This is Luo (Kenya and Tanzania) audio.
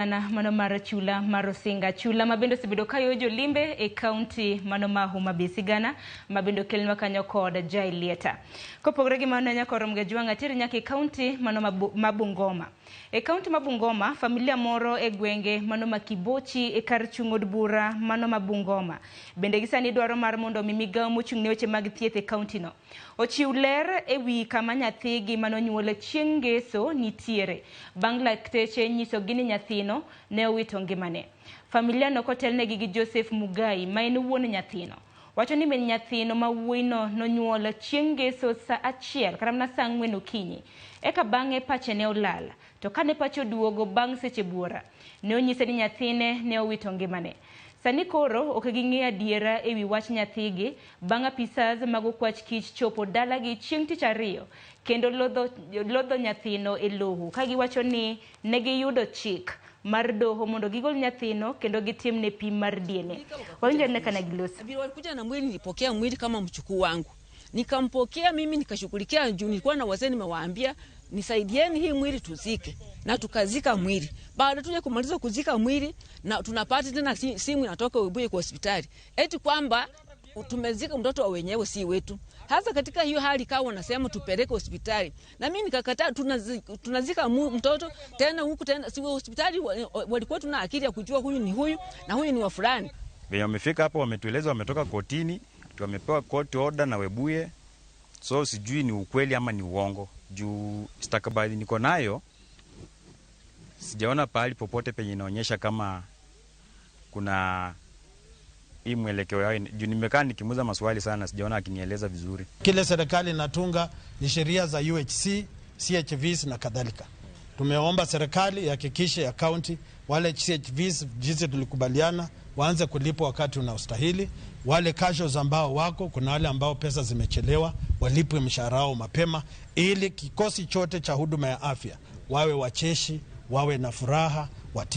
Ana mano mar chula mar Osinga, chula ma bende osebedo kayo jolimbe e kaunti mano ma Homa Bay. Sigana ma bende okelnwa kanyo kod Jailieta. Kopogore gi mano, nyaka orom ga jwang' ateri nyaka e kaunti mano ma Bungoma. E kaunti ma Bungoma, familia moro e gwenge mano ma Kibochi e kar chung' od bura mano ma Bungoma bende gisani dwaro mar mondo mi migawo mochung' ne weche mag thieth e kaunti no ochiw ler e wi kama nyathigi manonyuol chieng' ngeso nitiere bang' lakteche nyisogi ni nyathino ne owito ngimane. Familia no kotelnegi gi Joseph Mugai ma en wuon nyathino wacho ni min nyathino ma wuoyino nonyuol chieng' ngeso sa 1 kata mana sa 4 okinyi eka bang'e pache ne olal to kane pache oduogo bang' seche buora ne onyise ni nyathine ne owito ngimane. Sani koro ok ging'eyo adiera ewi wach nyathigi bang' apisas mag okwach kich chopo dalagi chieng' tich ariyo kendo lodho nyathino e lowo ka giwacho ni ne giyudo chik mar doho mondo gigol nyathino kendo gitimne pim mar DNA. Wawinjo ane kana giloso. Vile walikuja na mwili, nilipokea mwili kama mchukuu wangu, nikampokea mimi nikashughulikia, juu nilikuwa na wazee, nimewaambia nisaidieni hii mwili tuzike, na tukazika mwili. Baada tuja kumaliza kuzika mwili, na tunapata tena simu inatoka Webuye kwa hospitali eti kwamba tumezika mtoto wa wenyewe si wetu. Hasa katika hiyo hali kawa wanasema tupeleke hospitali, na mimi nikakataa. Tunazika mtoto tena huku tena si hospitali, walikuwa tuna akili ya kujua huyu ni huyu na huyu ni wa fulani. Venye wamefika hapo wametueleza wametoka kotini, wamepewa court order na Webuye, so sijui ni ukweli ama ni uongo. Juu stakabadhi niko nayo sijaona pahali popote penye inaonyesha kama kuna hii mwelekeo yao. Juu nimekaa nikimuuliza maswali sana, sijaona akinieleza vizuri. Kile serikali inatunga ni sheria za UHC, CHVs na kadhalika. Tumeomba serikali ihakikishe ya kaunti wale CHVs jinsi tulikubaliana waanze kulipwa wakati unaostahili. Wale casuals ambao wako, kuna wale ambao pesa zimechelewa, walipwe mshahara wao mapema, ili kikosi chote cha huduma ya afya wawe wacheshi, wawe na furaha, wati